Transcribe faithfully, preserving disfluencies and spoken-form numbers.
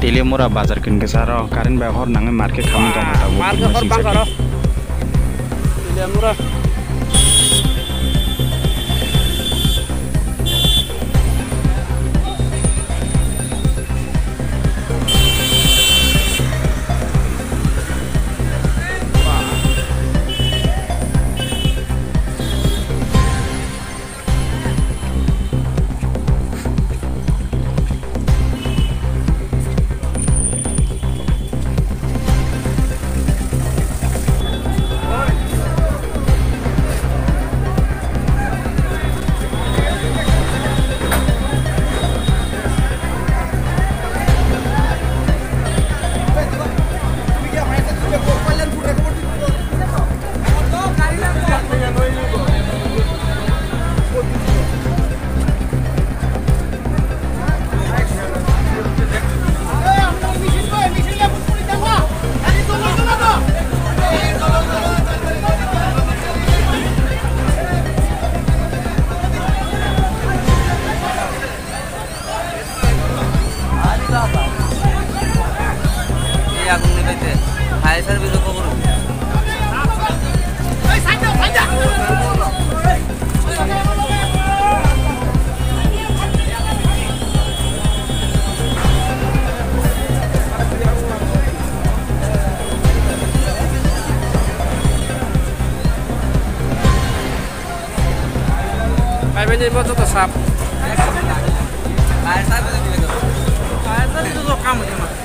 Teliamura bazar kini kisa aro current bai hor nangwi market khamwi tongkha tabuk. Market hor bangkha ro. Teliamura. Kaibaini mo joto sap. Kaisa joto kam hono.